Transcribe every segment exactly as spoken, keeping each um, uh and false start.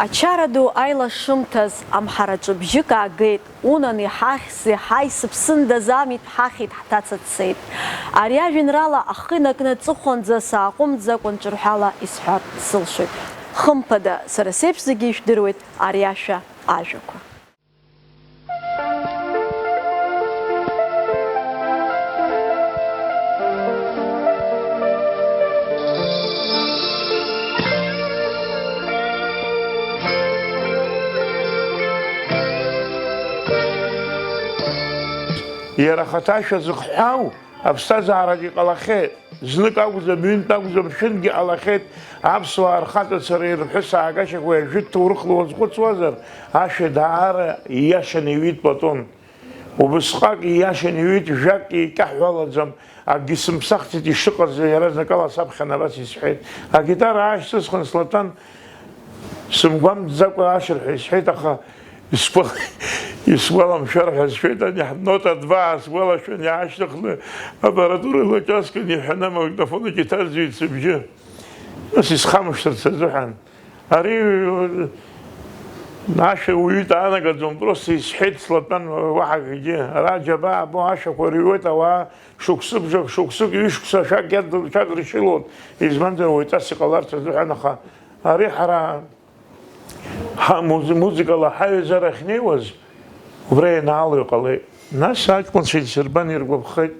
Ачара ду аилашымҭаз амҳараҿы бжьык аагеит, унан иҳахьзеи, ҳаи, сыԥсындаз, амитә ҳахьит, ҳҭаца дцеит. Ари ажәеинраала ахы инаркны аҵыхәанӡа сааҟәымҵӡакәа нҿырҳәала исҳәар сылшоит. Хымԥада, сара сеиԥш зегьы ижәдыруеит ари ашәа ажәақәа. Иара ахаҭа ашәа зыхҳәаау аԥсҭазаараҿ иҟалахьеит. Знык акәӡам, ҩынтә акәӡам, шәынтәгьы ҟалахьеит, аԥсуаа рхаҵацара ирҳәыс аагашьақәа жәытә ҭоурыхла уазхәыцуазар, ашәа даара ииашаны иҩит Платон. Убысҟак ииашаны иҩит, жәак икьаҳәалаӡам, акгьы сымԥсахӡеит, ишыҟаз иаразнакала саԥхьан абас исҳәеит. Агитара аашьҭысхын слатәан, сымгәамҵӡакәа ашырҳәа исҳәеит, аха исгәал-, исгәаламшәар ҳәа сшәеит, ани ҳнота два аасгәалашәан, иаашьҭыхны аппаратура лаҿаскын, иҳәаны амагнитофон аҿы иҭазҩит сыбжьы. Нас исхамышҭырц азыҳәан. Ари, э, ашәа уаҩы даанагаӡом, просто исҳәеит слатәан, уаҳа акгьы. Ара џьабаа або ашәақәа рыҩуеит ауаа, шықәсыбжак, шықәсык, ҩышықәса ашәак иадыр-, шәадыршьылон, избанзар, уаҩҵас иҟаларц азыҳәан, аха ари ҳара ҳа-, муз-, музыкала ҳаҩызара ахьнеиуаз, убра ианаало иҟалеит. Нас аҷкәынцәа исырбан иргәаԥхеит.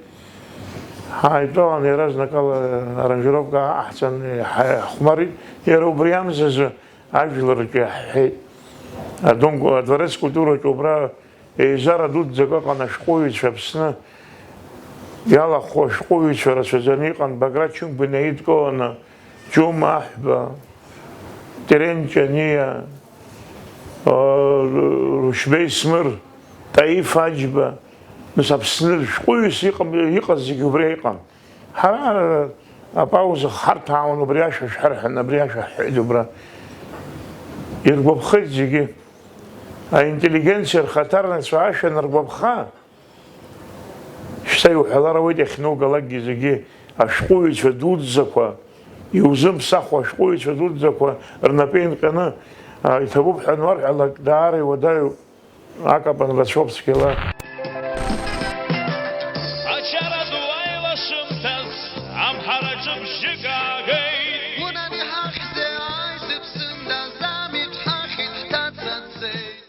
Ҳааидтәалан иаразнакала аранжировка аҟаҳҵан, иҳа-, иаҳхәмарит. Иара убри амзазы ажәларҿы иаҳҳәеит. Адон-, адворец культураҿы убра еизара дуӡӡак ыҟан ашәҟәыҩҩцәа Аԥсны иалахәу ашәҟәыҩҩцәа рацәаӡаны иҟан, Баграт Чынқәба инаидкыланы, Џьума Аҳәба, Терент Ҷаниа, Рушьбеи Смыр, Таиф Аџьба, нас Аԥсны шәҟәыҩҩыс иҟам-, иҟаз зегьы убра иҟан. Ҳара апауза ҳарҭаауан, убри ашәа шәҳәар ҳәа, абри ашәа ҳҳәеит убра. Иргәаԥхеит зегьы. Аинтеллигенциа рхаҭарнакцәа ашәа аныргәаԥха, шьҭа иуҳәалар ауеит иахьнаугалакгьы зегьы, ашәҟәыҩҩцәа дуӡӡақәа, иузымԥсахуа ашәҟәыҩҩцәа дуӡӡақәа рнапы инҟьаны, а, иҭабуп ҳәа ануарҳәалак, даара иуадаҩуп. Акапан рацәоуп цәгьала. Ачара ду аилашымҭаз амҳараҿы бжьык аагеит. Унан иҳахьзеи, ааи, сыԥсындаз, амитә ҳахьит, ҳҭаца дцеит.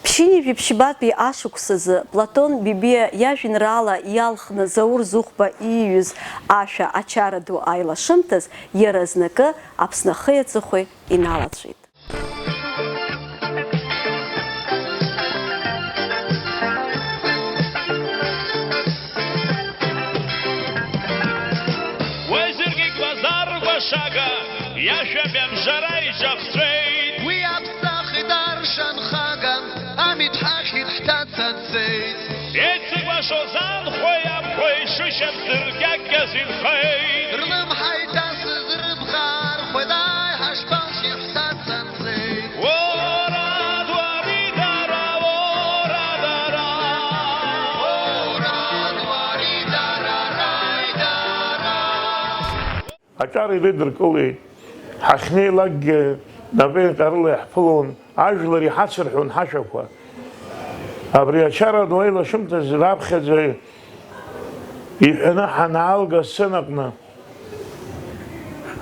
Ԥшьынҩажәи ԥшьбатәи ашықәсазы Платон Бебиа иажәеинраала иалхны Заур Зыхәба ииҩыз ашәа Ачара ду аилашымҭаз иаразнакы Аԥсны ахи аҵыхәеи иналаҵәеит. Уи зыргьы гәазар гәашага, иашәа мҩамжара иҿахҵәеит. Уи аԥсахит аршанхаган, амитә ҳахьит, ҳҭаца дцеит. Еицыкәашоз анхәеи абхәеи шышьамҭ дыркьакьаз инхеит. Рлымҳа иҭасыз рыбӷа аархәеит, аи, ҳашԥалшьи, ҳҭаца нҵеит. Уора дуари дара, уора дара. Уора дуари дара, раи дара. Аҿар ирыдыркылеит. Ҳахьнеилакгьы напеинҟьарыла иаҳԥылон, ажәлар иҳацырҳәон ҳашәақәа. Абри ачара ду аилашымҭаз раԥхьаӡа иҳәаны ҳанаалга асценаҟны,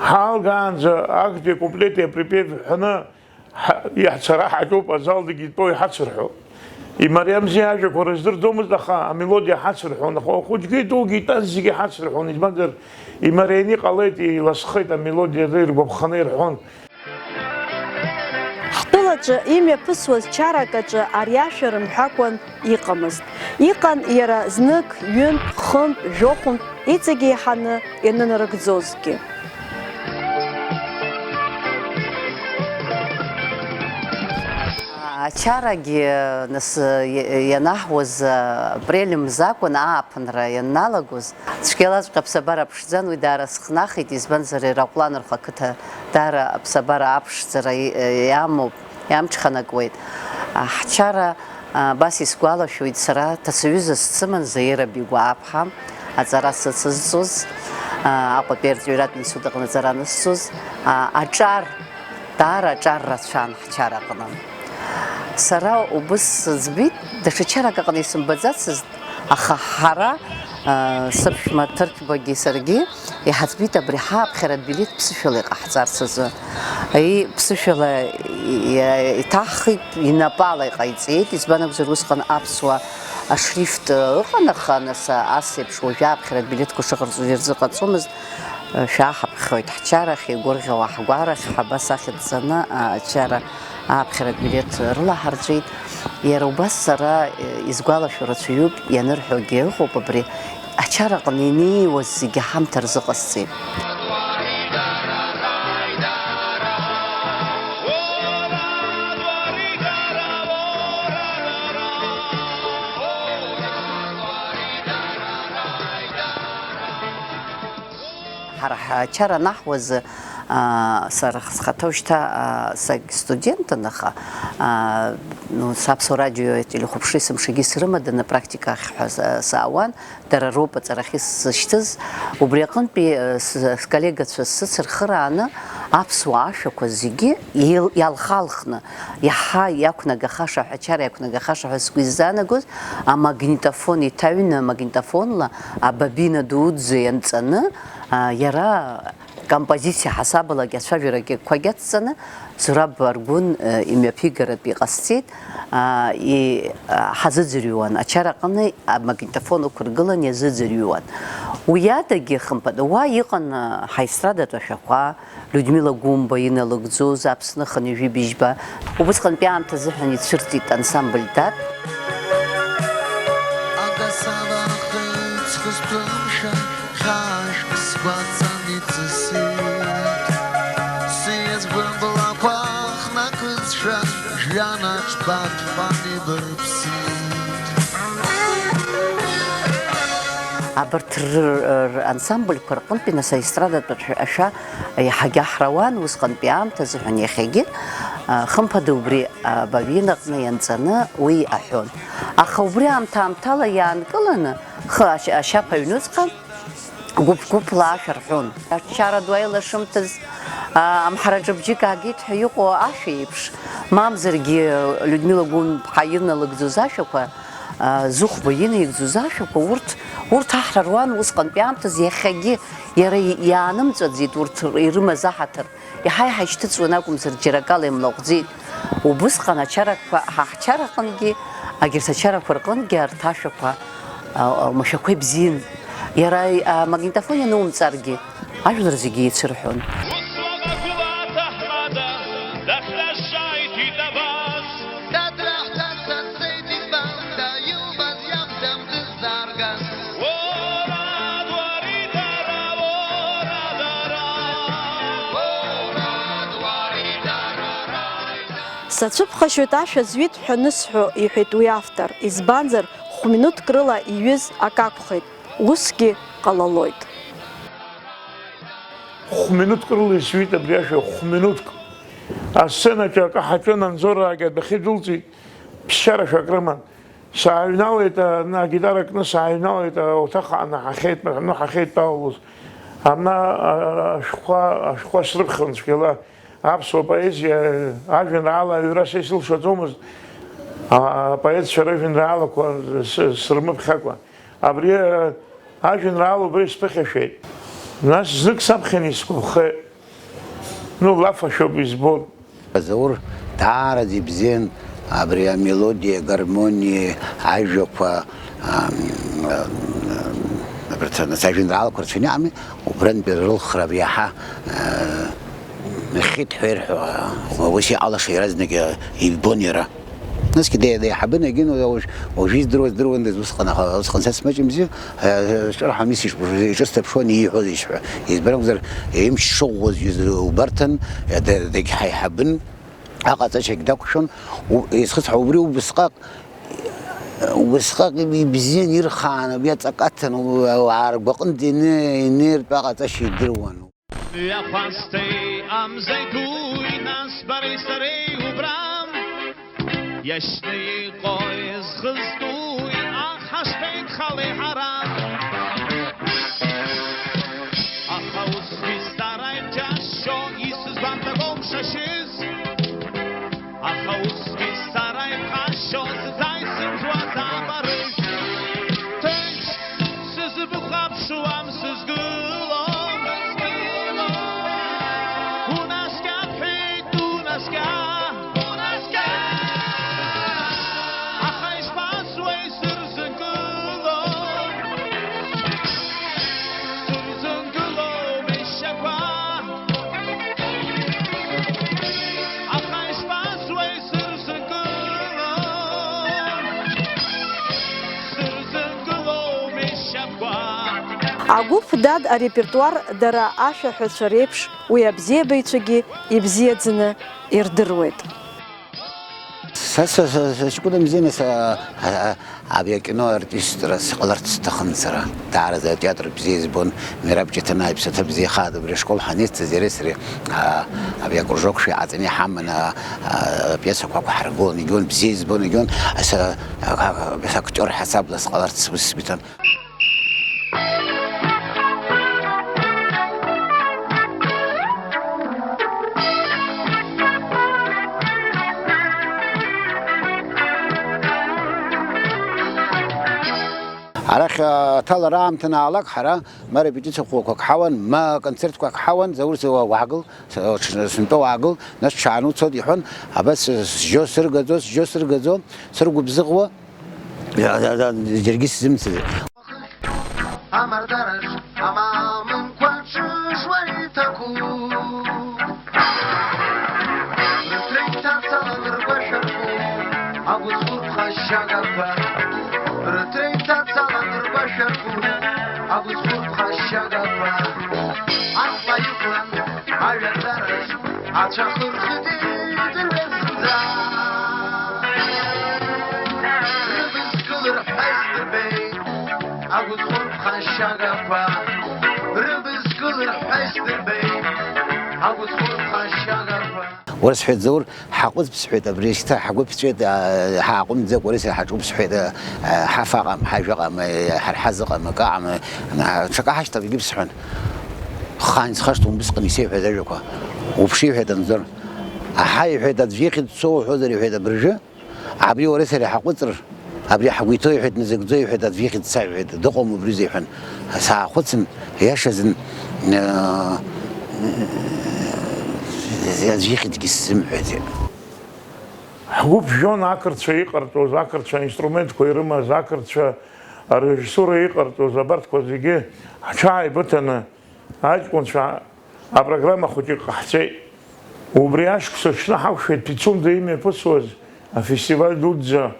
ҳаалгаанӡа актәи акуплети априпеви ҳәаны Ҳа-, иаҳцара ҳаҿуп, азал зегьы итәоу иҳацырҳәо. Имариамзи ажәақәа рыздырӡомызт, аха амелодиа ҳацырҳәон, аха ахәыҷгьы дугьы итәаз зегьы ҳацырҳәон, избанзар, имарианы иҟалеит, иласхеит амелодиа, иргәаԥханы ирҳәон. Ҳтәылаҿы имҩаԥысуаз чарак аҿы ари ашәа рымҳәакәан иҟамызт. Иҟан иара знык, ҩынтә, хынтә, жәохәынтә, иҵегь еиҳаны ианынарыгӡозгьы. Ачарагьы, нас, ианаҳуаз апрель мзы акәын, ааԥынра ианналагоз, цәгьалаҵәҟьа аԥсабара ԥшӡан, уи даара схнахит, избанзар, Аҟәланырхәа ақыҭа даара аԥсабара аԥшӡара иамоуп. Иамҽханакуеит. Ҳчара, а, абас исгәалашәоит сара, ҭацаҩыза сцыман, Заира Бигәааԥҳа, аҵара сыцызҵоз, а, Аҟәатәи арҵаҩратә институт аҟны аҵара анысҵоз, а, аҿар Даара аҿар рацәан ҳчараҟны. Сара убыс сыӡбеит, даҽа чарак аҟны исымбаӡацызт, аха ҳара, а, сыԥшәма Ҭырқьбагьы саргьы иҳаӡбеит абри ҳааԥхьаратә билеҭ ԥсышәала иҟаҳҵарц азы. Аи, ԥсышәала и-, и-, иҭаҳхит, инапала иҟаиҵеит, избан акәзар, усҟан аԥсуа ашрифт ыҟан, аха нас ас еиԥш уажәы ааԥхьаратә билеҭқәа шыҟарҵоз ирзыҟаҵомызт. Шәааҳаԥхьоит ҳчарахь, игәырӷьауа ҳгәарахь, ҳабас ахьӡҵаны ачара ааԥхьаратә билеҭ рылаҳарҵәеит. Иара убас сара, э, изгәалашәо рацәаҩуп, ианырҳәогьы ыҟоуп абри, ачараҟны инеиуаз зегьы ҳамҭа рзыҟасҵеит. Ҳара ҳачара анаҳуаз, аа, сара схаҭа шьҭа, аа, сагь студентын, аха, аа, ну, саԥсуа радио телехәаԥшреи сымшагьы срымаданы апрактика ахь ҳәа са-, саауан, дара роуп аҵарахьы сзышьҭыз. Убри аҟынтәи, э, с-, сколлегацәа сыцырхырааны аԥсуа ашәақәа зегьы иал-, иалхалхны, иаҳа иақәнагахаша ҳәа, ачара иақәнагахаша ҳәа сгәы иззаанагоз, амагнитофон иҭаҩны, амагнитофонла абабина дуӡӡа ианҵаны, а, иара композициа ҳасабалагьы ацәажәарақәагьы адҵаны, Зураб Аргәын, а, имҩаԥигаратә иҟасҵеит, а, и-, а, ҳазыӡырҩуан, ачара аҟны амагнитофон ықәыргылан иазыӡырҩуан. Уи адагьы, хымԥада, уа иҟан, а, ҳаестрадатә ашәақәа, Людмила Гәымба иналыгӡоз Аԥсны хынҩажәи быжьба, убысҟантәи аамҭа азыҳәан ицәырҵит ансамбль Дад. Агасала ахыҵ хыстәымшәа, хьаашәк сгәаҵан иҵысит. Сиаҵә быблақәа хнакызшәа, жәҩанаҿ баҭәан ибырԥсит. Абарҭ рыр-, рансамбльқәа рҟынтәи нас аестрадатә ашәа, ашәа иаҳагьы аҳрауан усҟантәи аамҭа азыҳәан, иахьагьы, а, хымԥада убри абабинаҟны ианҵаны уи аҳәон. Аха убри аамҭа-аамҭала иаанкыланы, хы ашь-, ашьаԥ аҩнуҵҟа гәыԥ-гәыԥла ашәа рҳәон. Ачара ду аилашымҭаз, а, амҳараҿы бжьык аагеит ҳәа иҟоу ашәа еиԥш, мамзаргьы Людмила Гәымԥҳа иналыгӡоз ашәақәа, а, Зыхәба инаигӡоз ашәақәа, урҭ, урҭ аҳра руан усҟантәи аамҭазы, иахьагьы иара и-, иаанымҵәаӡеит урҭ р-, ирымаз аҳаҭыр. Иаҳа-иаҳа ишьҭыҵуан акәымзар, џьара акала имлаҟәӡеит. Убысҟан ачарақәа, ҳа ҳчараҟынгьы, агьырҭ ачарақәа рҟынгьы арҭ ашәақәа, а, а, машәақәа ибзиан. Иара, а, амагнитофон ианумҵаргьы, ажәлар зегьы еицырҳәон. Ус уаҟагәыла аҭаҳмада дахьнашшааит иҭабаз. Дад раҳҭа сацеит избанда, илбаз иакәӡам дыззааргаз. Уара, дуари, дара, уара, дара. Уара, дуари, дара, ра. Сацәыԥхашьоит ашәа зҩит ҳәа анысҳәо, иҳәеит уи автор, избанзар, хә-минуҭк рыла иҩыз акы акәхеит, усгьы ҟалалоит. Хә-минуҭк рыла исҩит абри ашәа, хә-минуҭк. Асценаҿы акы ҳаҿын, Анзораагьы адәахьы дәылҵит, ԥсшьара шәак рыман. Сааҩналеит, ана агитара кны сааҩналеит, ауҭах анаҳахьеит, ҳану ҳахьеит тәалалус. Ана, а, ашәҟәқәа, ашәҟәқәа срыԥхьон цәгьала. Аԥсуа поезиа ажәеинраала аҩра са исылшаӡомызт, а, апоетцәа ражәеинраалақәа с-, срымыԥхьакәа. Абри, а, ажәеинраала убра исԥыхьашәеит. Нас знык саԥхьаны исгәаԥхеит. Ну, лафашәоуп, избоит. Заур даараӡа ибзиан абри амелодиа, агармониа, ажәақәа, ам, ам, абарҭ нас ажәеинраалақәа рацәаны иҟами, убрантәи рылхра абри иаҳа, а, рхьит ҳәа ирҳәо, а, ус иҟалаша иаразнак ибон иара. Насгьы де-, деиҳабын егьин, уажә, уажә издыруаз здыруандаз усҟан, аха усҟан са смаҷымзи, а, ҿырҳәа мис иш-, иҿысҭаԥшуан ииҳәозеишь ҳәа. Избан акәзар, имч шыӷәӷәаз убарҭан, а, де-, дегьҳаиҳабын, аҟаҵашьагь дақәшәон, у-, исхыцҳәа убри убысҟак, убысҟак ибзиан ирхаан, абри аҵакаҭан, у-, ауаа ргәаҟынӡа ины-, инеиртә аҟаҵашьа идыруан. Мҩахәасҭеи амзеи дуи, нас бареи сареи убра, иашьны иҟои зхы зтәуи, аха ҳашԥеинхалеи ҳара? Аха усгьы сара иџьасшьо, исызбан таком шашьыз? Агәыԥ Дад арепертуар дара ашәаҳәацәа реиԥш уи абзиабаҩцәагьы ибзиаӡаны ирдыруеит. Са, са, са, са ҷкәына бзианы са, а, а, абри акино артистра сҟаларц сҭахын сара. Даараӡа атеатр бзиа избон, Мераб Ҷыҭанаа иԥсаҭа бзиахааит, убри ашкол ҳанеицыз иареи сареи, а, абри акружок шәиҟаҵаны иҳаман, а, а, апиесақәа ақәҳаргылон, егьон бзиа избон, егьон, аса, а, а, актиор ҳасабла сҟаларц сгәы сбиҭон. Арахь, а, аҭалара аамҭа анаалак, ҳара ма репетициа хәлақәак ҳауан, ма концертқәак ҳауан, Заур, уаагыл, сынтәа уаагыл, нас ҽааны уцот, иҳәон, абас сжьо сыргаӡо, сжьо сыргаӡо, сыргәыбзыӷуа, џьаргьы сзымцаӡеит. Амардараҿ амаамынқәа ҿыжуа иҭаку. Рыҭра иҭацалан ргәашәарку, агәыцхәырԥха шьагақәа. Рыҭра иҭацалан ргәашәарку, агәыцхәырԥха шьагақәа. Аҵла иқәлан аҩаӡараҿ ацәа хырхит идырҩа зынӡа. Рыбз кылырҳәҳәа издырбеит агәыцхәырԥха шьагақәа. Рыбз кылырҳәҳәа издырбеит агәыцхәырԥха шьагақәа. Уара, сҳәеит, Заур, ҳаҟәыҵп, сҳәеит, абри шьҭа ҳгәы ԥҵәеит, а, ҳааҟәымҵӡакәа, уара сара ҳаҿуп, сҳәеит, а, а, ҳаф аҟам, ҳажә аҟам, а, ҳара ҳазыҟам, акы аҟам, а, ҽакы ҳашьҭам, егьып, сҳәан. Хаан схашҭуам, убысҟан исеиҳәаз ажәақәа. Уԥшы, иҳәеит Анзор. Аҳа, иҳәеит, аӡә ихьӡ дцо уҳәозар, иҳәеит, абыржәы. Абри уара сара ҳаҟәыҵыр, абри ҳгәы иҭоу, иҳәеит, назыгӡо, иҳәеит, аӡә ихьӡ дца, иҳәеит, дыҟоума убри, иҳәан. Саахәыцын, иашазын, э, аӡә ихьӡгьы сзымҳәаӡеит. Ҳгәы ԥжәон ақырҭцәа иҟарҵоз, ақырҭцәа аинструментқәа ирымаз, ақырҭцәа арежиссура иҟарҵоз, абарҭқәа зегьы ҳҽааибыҭаны, аҷкәынцәа апрограмма хәыҷык ҟаҳҵеит. Убри ашықәс аҽны ҳақәшәеит Пицунда имҩаԥысуаз афестиваль дуӡӡа,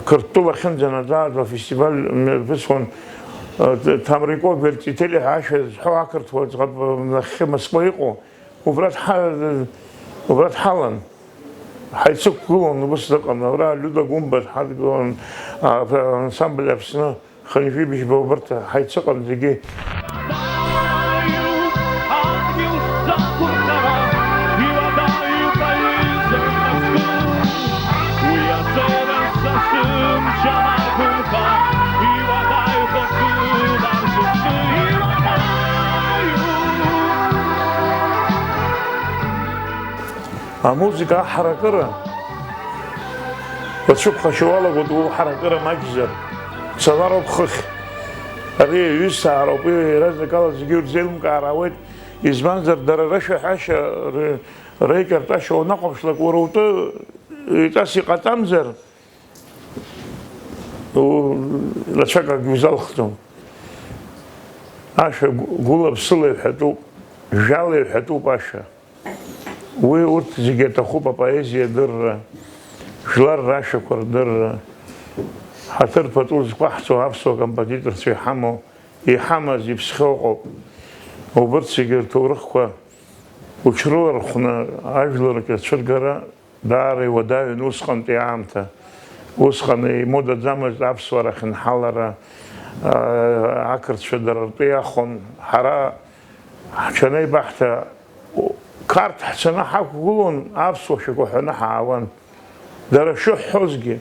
Қырҭтәыла ахьынӡанаӡааӡо афестиваль мҩаԥысуан, э, Ҭамриков Вертители ҳәа ашәа зҳәо ақырҭуа ӡӷаб нахьхьи Москва иҟоу, убра дҳа-, убра дҳалан. Ҳаицықәгылон, ус дыҟан, ара Лиуда Гәымба дҳадгылон, а, ансамбль Аԥсны. Хынҩажәи быжьба убарҭ ҳаицыҟан зегьы. Амузыка аҳаракыра уацәыԥхашьо уалагоит, улҳаракыра маҷзар. Цалароуп хыхь. Ари аҩызцаароуп, уи иаразнакала зегьы урзеилымкаар ауеит, избанзар, дара рышәаҳәашьа, ры-, реикартәашьа унахәаԥшлак, уара утәы еиҵас иҟаҵамзар, у-, рацәак акгьы узалхӡом. Ашәа гә-, гәыла-ԥсыла иҳәатәуп, жәала иҳәатәуп ашәа. Уи урҭ зегьы аҭахуп, апоезиа адырра, жәлар рашәақәа рдырра, ҳаҭыр пату зқәаҳҵо аԥсуа композиторцәа иҳамоу, иҳамаз, иԥсхьоу ыҟоуп. Убырҭ зегьы рҭоурыхқәа уҽрылархәны ажәларак рцәыргара даара иуадаҩын усҟантәи аамҭа. Усҟан имодаӡамызт аԥсуаа рахьынҳалара, аа, ақырҭцәа дара ртәы иахон. Ҳара ҳҽанеибаҳҭа, Қарҭ ҳцаны ҳақәгылон, аԥсуа шәақәа ҳәаны ҳаауан. Дара шыҳҳәозгьы,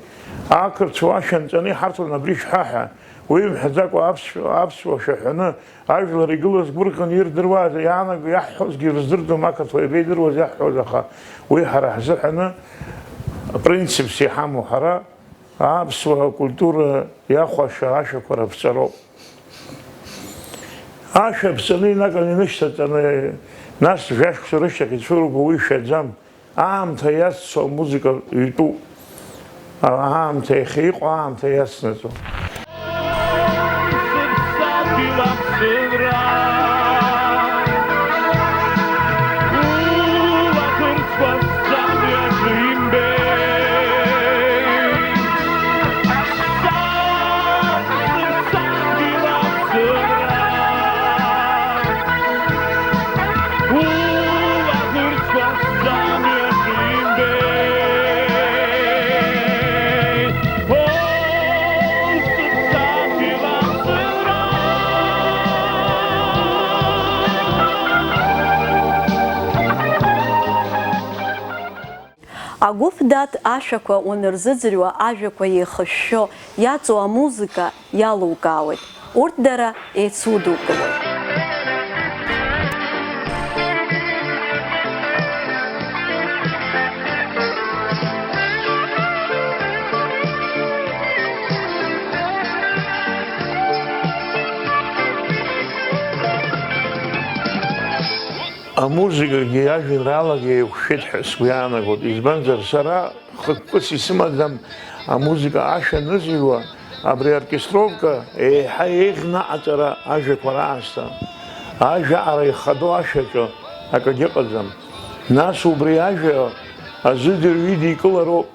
ақырҭцәа уашәа нҵәаны иҳарҭон абри шәҳәа ҳәа. Уи имҳәаӡакәа аԥс-, аԥсуа шәа ҳәаны ажәлар игылаз гәырӷьон ирдыруаз, иаанаго иаҳҳәозгьы рыздырӡом, ақырҭуа иабеидыруаз иаҳҳәоз, аха уи ҳара ҳзыҳәаны принципс иҳамоу ҳара аԥсуа культура иахәаша ашәақәа раԥҵароуп. Ашәа ԥҵаны инаганы инышьҭаҵаны, нас жәашықәса рышьҭахь ицәыруго уи шәаӡам. Аамҭа иаццо амузыка ҩтәуп. Аамҭа иахьа иҟоу аамҭа иацнаҵо. Агәыԥ Дад ашәақәа уанырзыӡырҩуа, ажәақәа еихышәшәо иаҵоу амузыка иалукаауеит, урҭ дара еицудукылоит. Амузыкагьы ажәеинраалагьы еиқәшәеит ҳәа сгәы иаанагоит, избанзар, сара хықәкыс исымаӡам амузыка ашәа анызыҩуа, абри аоркестровка еиҳа еиӷьны аҵара ажәақәа раасҭа. Ажәаҟара ихадоу ашәаҿы акагьы ыҟаӡам. Нас убри ажәа азыӡырҩ идикылароуп.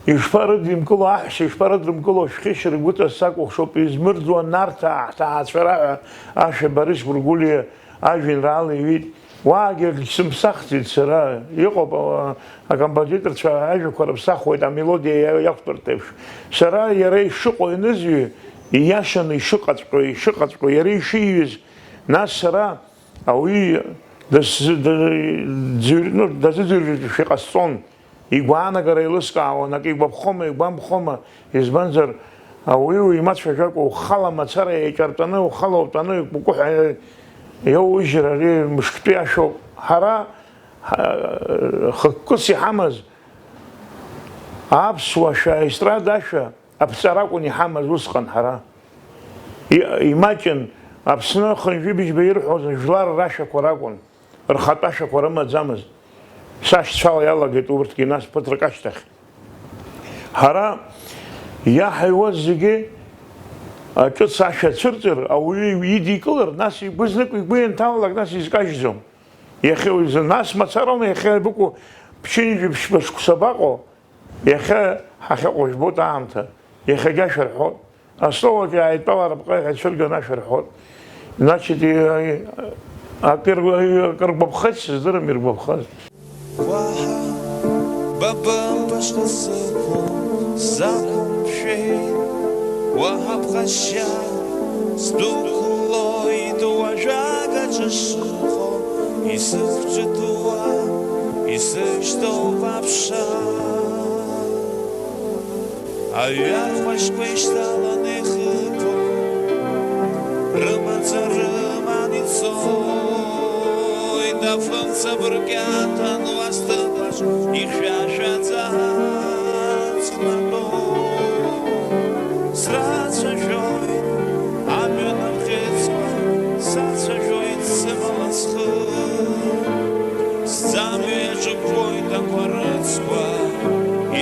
Ишԥарыдимкыло аҳәса, ишԥарыдрымкыло ашәхьышь ргәыҵа сакәыхшоуп, измырӡуа Нарҭаа ҳҭаацәара ҳәа ашәа Борис Гәыргәлиа ажәеинраала иҩит. Уаагьы акгьы сымԥсахӡеит сара. Иҟоуп, а, акомпозиторцәа ажәақәа рыԥсахуеит, амелодиа иа-, иақәтәарҭа еиԥш. Сара иара ишыҟоу ианызҩы, ииашаны ишыҟаҵәҟьоу, ишыҟаҵәҟьоу, иара ишиҩыз, нас сара ауаҩы даз-, даз-, дзыҩр-, ну, дазыӡырҩыршәа иҟасҵон. Игәаанагара еилыскаауан, акы игәаԥхома, игәамԥхома, избанзар, ауаҩы уимацәажәакәа, ухала мацара еиҿартәаны, ухала утәаны, икәыкәыҳәа иоужьыр, ари мышктәи ашәоуп. Ҳара, ҳа-, хықәкыс иҳамаз аԥсуа шәа, аестрада ашәа, аԥҵара акәын иҳамаз усҟан ҳара. И-, имаҷын, Аԥсны ахынҩажәи быжьба ирҳәоз ажәлар рашәақәа ракәын, рхатә ашәақәа рымаӡамызт. Сашьцәала иалагеит урҭгьы нас ԥыҭрак ашьҭахь. Ҳара иаҳаиуаз зегьы аҿыц ашәа цәырҵыр, ауаҩы идикылар, нас игәы знык игәы ианҭалалак, нас изкажьӡом. Иахьа уи зын, нас мацароума иахьа ибыкәу ԥшьынҩажәи ԥшьба шықәса абаҟоу? Иахьа ҳахьыҟоу жәбоит аамҭа, иахьагьы ашәа рҳәоит. Астол аҿы иааидтәалар апҟаҩ ҳәа ицәырганы ашәа рҳәоит. Значит, и-, и-, акыр-, акыр гәаԥхеит, сыздырам иргәаԥхаз. Уаҳа ба бымбашха сықәу сзақәымшәеит, уаҳа ԥхашьа сдәықәлоит уажәагаҿа шыҟоу, исыхьчатәуа, исышьҭоуп аԥша. Аҩархәашьқәа ишьҭаланы ихыԥо, рымаӡа рыман ицоит, афымца быркьаҭан уа сҭыԥаҿ ихьшәашәаӡа аҵх матәоуп. Срацәажәоит амҩан ахьыӡқәа, сацәажәоит сымала схы. Сӡамҩа иаҿыкәкәоит ақәарыцқәа,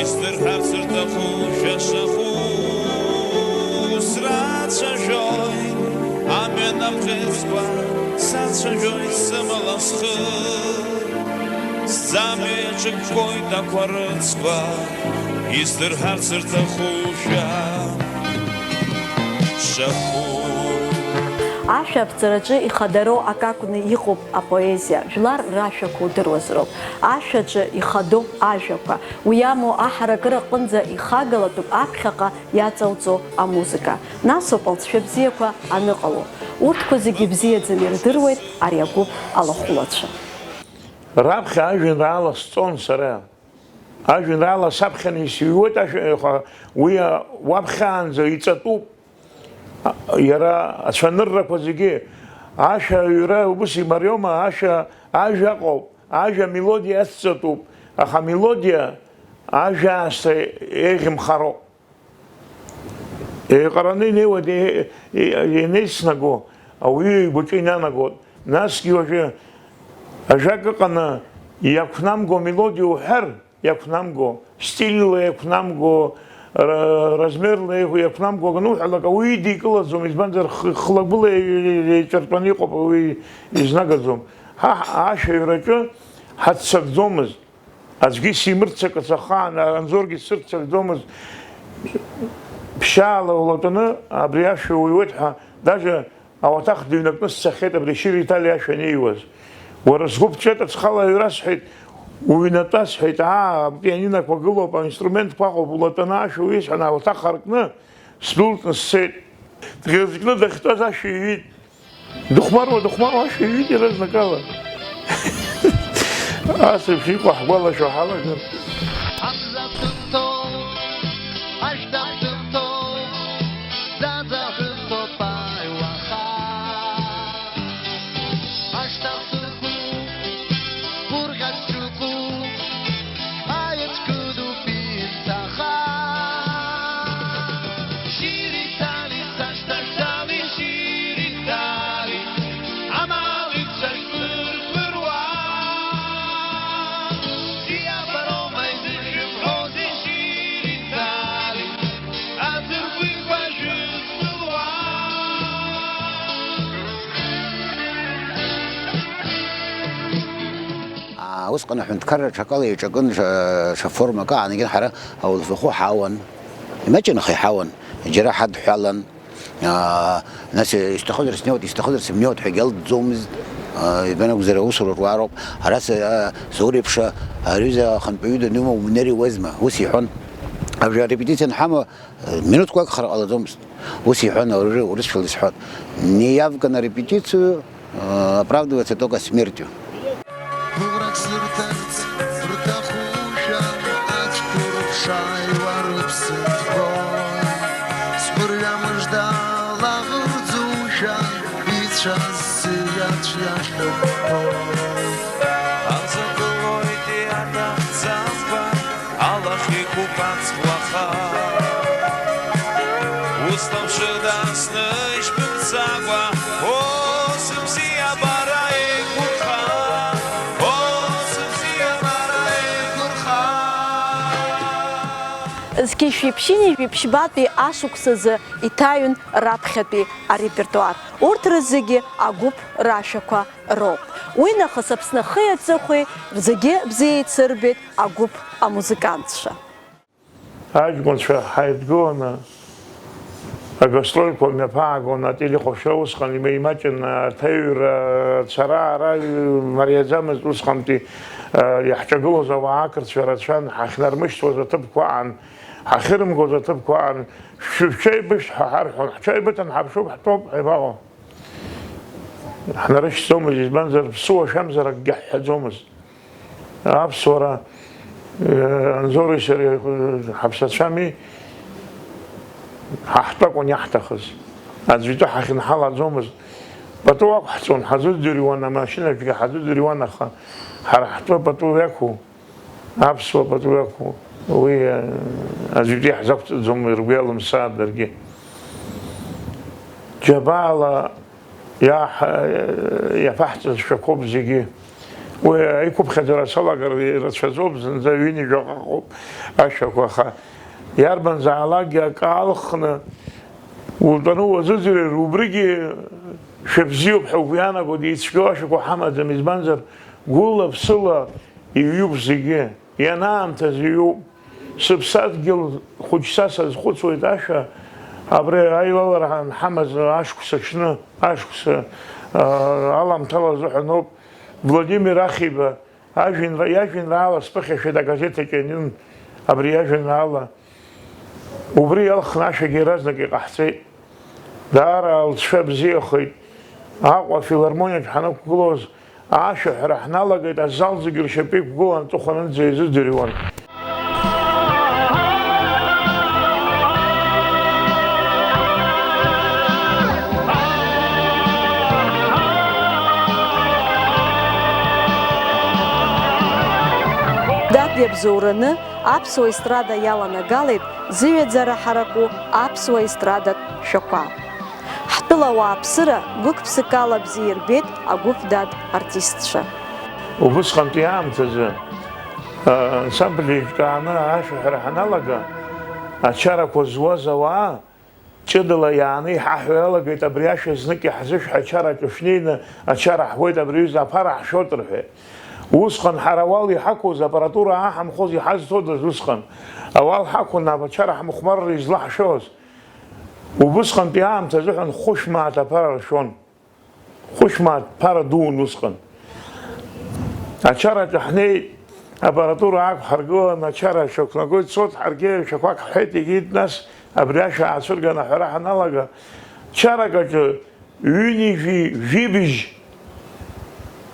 исдырҳарц рҭаху шәа шаху. Срацәажәоит амҩан ахьыӡқәа, сацәажәоит сымала схы. Сӡамҩа иаҿыкәкәоит ақәарыцқәа, исдырҳарц рҭахушәа шаху. Ашәа аԥҵараҿы ихадароу акакәны иҟоуп апоезиа, жәлар рашәақәа удыруазароуп. Ашәаҿы ихадоуп ажәақәа. Уи амоу аҳаракыра аҟынӡа ихагалатәуп аԥхьаҟа иаҵауҵо амузыка. Насоуп алҵшәа бзиақәа аныҟало. Урҭқәа зегьы ибзиаӡаны ирдыруеит ари агәыԥ алахәылацәа. Раԥхьа ажәеинраала сҵон сара. Ажәеинраала саԥхьаны исыҩуеит, ашәа, уи, а, уаԥхьаанӡа иҵатәуп. А, иара ацәаныррақәа зегьы, ашәа аҩра ус имариоума, ашәа, ажәа ыҟоуп, ажәа амелодиа ацҵатәуп, аха амелодиа ажәа аасҭа еиӷьымхароуп. Еиҟараны инеиуеит, е-, е-, ианеицнаго, ауаҩы игәаҿы инанагоит. Насгьы уажәы ажәак ыҟаны иақәнамго амелодиа уҳәар, иақәнамго, стильла иақәнамго, ра-, размерла иақә-, иақәнамго ануҳәалак, ауаҩы идикылаӡом, избанзар, х-, хлагәыла е-, е-, еиҿартәаны иҟоуп, ауаҩы изнагаӡом. Ҳа ҳ-, ашәаҩраҿы ҳаццакӡомызт. Аӡәгьы симырццакыц ахаан, Анзоргьы дсырццакӡомызт. Ԥшьаала улатәаны абри ашәа уҩуеит ҳәа, даже ауаҭах дыҩнакны сцахьеит абри Шьыри Ҭали ашәа анеиуаз. Уара сгәы ԥҵәеит, аҵхала аҩра сҳәеит, уҩнатәа сҳәеит, аа, апианинақәа гылоуп, аинструментқәа ыҟоуп, улатәаны ашәа уҩыз ҳәа ауаҭах аркны, сдәылҵны сцеит. Дӷьазкны дахьтәаз ашәа иҩит. Дыхәмаруа, дыхәмаруа ашәа иҩит иаразнакала. Ас еиԥш иҟоу ҳгәалашәо ҳалагар. Усҟан аҳәынҭқарра ҽакала еиҿакын, ҽа, ҽа формак аанагеит, ҳара ауалафахәы ҳауан, имаҷын аха иҳауан, џьара ҳадҳәалан, аа, нас исҭахызар снеиуеит, исҭахызар сымнеиуеит ҳәа егьалҵӡомызт, аа, ибан акәзар аусура руаароуп, ара са, аа, Заур еиԥш, ари ҩыза ахантәаҩы даныма умнер иуазма, ус иҳәон. Абжа арепетициа анҳама, минуҭқәак хар ҟалаӡомызт, ус иҳәон, аури урысшәала исҳәон, не явка на репетицию, оправдывается только смертью. Гәыӷрак сырҭарц рҭахушәа, ацәқәырԥ шааиуа рыԥсы ҭбоит. Сгәырҩа мыжда лаӷырӡушәа, ицәаз сиацәа иахьықәԥоит. Амза гылоит иаҭахӡамкәа, алахь иқәуп аҵх уаха. Усҭамшьыда сны ишԥымцакәа, о, сыбзиабара еиқәырха, о, сыбзиабара еиқәырха. Зқьи жәшәи ԥшьынҩажәи ԥшьбатәи ашықәсазы иҭаҩын раԥхьатәи арепертуар. Урҭ рызегьы агәыԥ рашәақәа роуп. Уи нахыс Аԥсны ахи аҵыхәеи зегьы бзиа еицырбеит агәыԥ амузыкантцәа. Аҷкәынцәа ҳаидгыланы агастрольқәа мҩаԥаагон, ателехәаԥшра усҟан има-, имаҷын, аҭаҩра, ацара-аара мариаӡамызт усҟантәи, а, иаҳҿагылоз ауаа ақырҭцәа рацәан, ҳахьнармышьҭуаз аҭыԥқәа аан, ҳахьырымгоз аҭыԥқәа аан, шәыбшәеибышәҭ ҳәа ҳарҳәон, ҳҽеибыҭан ҳаԥшуп, ҳтәоуп ҳәа ибаҟоу. Ҳнарышьҭӡомызт, избанзар, ԥсыуа шәамзар акгьы ҳҳәаӡомызт. Аԥсуара, э, Анзори сареи, э, ҳаԥсацәами, ҳа ҳтәы акәын иаҳҭахыз. Аӡәы итәы ҳахьынҳалаӡомызт. Пату ақәҳҵон, ҳазыӡырҩуан, амашьынаҿгьы ҳазыӡырҩуан, аха ҳара ҳтәы пату иақәу, аԥсуа пату иақәу, уи, э, аӡәгьы ҳзақәҵаӡом, ргәы иалымсааит даргьы. Џьабаала иаҳ-, иаԥаҳҵаз шәақәоуп зегьы. Уи аиқәыԥхьаӡара салагар ирацәаӡоуп, зынӡа ҩынҩажәаҟа ыҟоуп ашәақәа, аха иарбанзаалакгьы акы алхны утәаны уазыӡырҩыр, убригьы шәа бзиоуп ҳәа угәы иаанаго, деицәгьоу ашәақәа ҳамаӡам, избанзар, гәыла-ԥсыла иҩуп зегьы. Ианаамҭаз иҩуп. Сыԥсадгьыл хәыҷ са сазхәыцуеит ашәа, абри аилалара анҳамаз ашықәс аҽны, ашықәс, аа, аламҭала азыҳәан ауп. Владимир Ахиба ажәеинра-, иажәеинраала сԥыхьашәеит агазеҭ аҿы ианын абри иажәеинраала. Убри иалхны ашәагьы иаразнак иҟаҳҵеит. Даара алҵшәа бзиахеит. Аҟәа афилармониаҿ ҳанықәгылоз, ашәаҳәара ҳналагеит, азал зегьы ршьапы иқәгылан, аҵыхәанынӡа еизыӡырҩуан. Дад иабзоураны аԥсуа естрада иаланагалеит зыҩаӡара ҳараку аԥсуа естрадатә шәақәа. Ҳтәыла ауааԥсыра гәык-ԥсыкала бзиа ирбеит агәыԥ Дад артистцәа. Убысҟантәи аамҭазы, а, ансамбль еиҿкааны ашәаҳәара ҳаналага, ачарақәа зуаз ауаа ҷыдала иааны иҳаҳәо иалагеит, абри ашәа знык иаҳзышәҳәа ачараҿы шәнеины ачара ҳуеит, абри аҩыза аԥара ҳшәоит рҳәеит. Усҟан ҳара ауал иҳақәыз, апаратура ааҳамхоз иҳазҭодаз усҟан? Ауал ҳақәын, ачара ҳмыхәмарра излаҳшәоз. Убысҟантәи аамҭа азыҳәан хәышә мааҭ аԥара ршәон. Хәышә мааҭ ԥара дуун усҟан. Ачараҿы ҳнеит, апаратура аақәҳаргылан, ачара шьақәнагоит, цот ҳаргьы шәақәак ҳҳәеит, егьит, нас абри ашәа аацәырган аҳәара ҳаналага, чарак аҿы ҩынҩажәи жәибжь,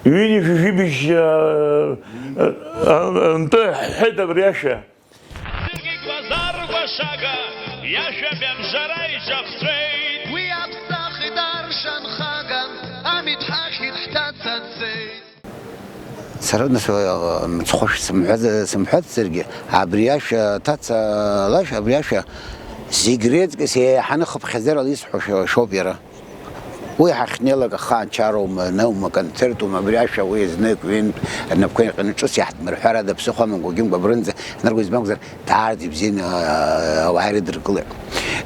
ҩынҩажәи жәибжь, а, а, а, нтәы ҳҳәеит абри ашәа. Зегь гәазаргәашага иашәа мҩамжара иҿахҵәеит. Уи аԥсахит аршанхаган, амитә ҳахьит ҳҭаца дцеит. Сара нас, э, мыцхәы сымҳәаӡ-, сымҳәацзаргьы, абри ашәа, ҭаца лашәа, абри ашәа зегь реиҵкыс еиҳаны хыԥхьаӡарала исҳәо шәа-, шәоуп иара. Уи ҳахьнеилак ахаан чароума, наума, концертума, абри ашәа уи знык, ҩынтә рнапқәа инаркны ҿыц иаҳдмырҳәар ада ԥсыхәа амамкәа Гьынкәа абрынӡа ҳнаргоз, избанзар, даарц ибзианы, аа, ауаа ирыдыркылеит.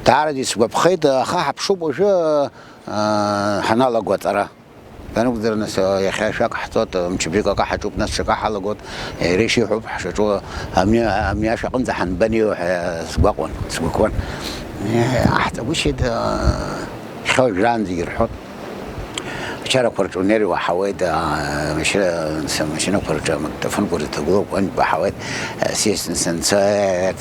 Даарц исгәаԥхеит, аха ҳаԥшуп уажәы, аа, ҳаналаго аҵара. Данакәзар, нас, иахьа шәак ҳҵоит, мчыбжьык акы ҳаҿуп, нас ҽакы ҳалагоит, иара ишиҳәоуп ҳшаҿу, амни-, амни ашә аҟынӡа ҳанбаниоу ҳәа сгәаҟуан, сгәықуан. Иаҳҵагәышьеит, хьо жәраанӡагьы рҳәот. Ачарақәа рҿы унеир уаҳауеит, машьына, амашьынақәа рҿы амагнитофонқәа рзы ҭагылоуп, уантә баҳауеит, сиасны санца,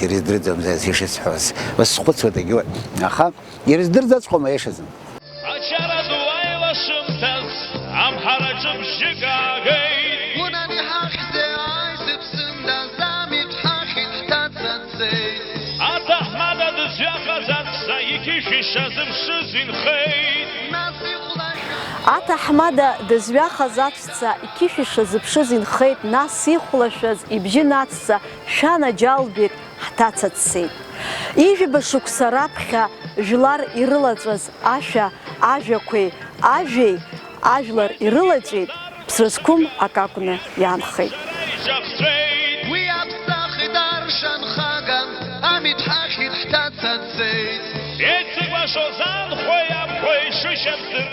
ирыздырӡом, ишысҳәоз, ус схәыцуеит егьуеит. Аха ирыздырӡаҵәҟьома иашазын? Ачара ду аилашымҭаз, амҳараҿы бжьык аагеит. Унан иҳахьзеи ааи сыԥсындаз, амитә ҳахьит ҳҭаца дцеит. Аҭаҳмада дызҩахаз аҵәца иқьышә ишазыԥшыз инхеит. Нас ихәлашәа. Аҭаҳмада дызҩахаз аҵәца иқьышә ишазыԥшыз инхеит, нас ихәлашәаз ибжьы нацҵа шәанаџьалбеит. Ҳҭаца дцеит. Ижәаба шықәса раԥхьа жәлар ирылаҵәаз ашәа, ажәақәеи, ажәеи, ажәлар ирылаҵәеит, ԥсра зқәым акы акәны иаанхеит. Уи аԥсахит аршанхаган, амитә ҳахьит ҳҭаца дцеит. Еицыкәашоз анхәеи абхәеи шышьамсыр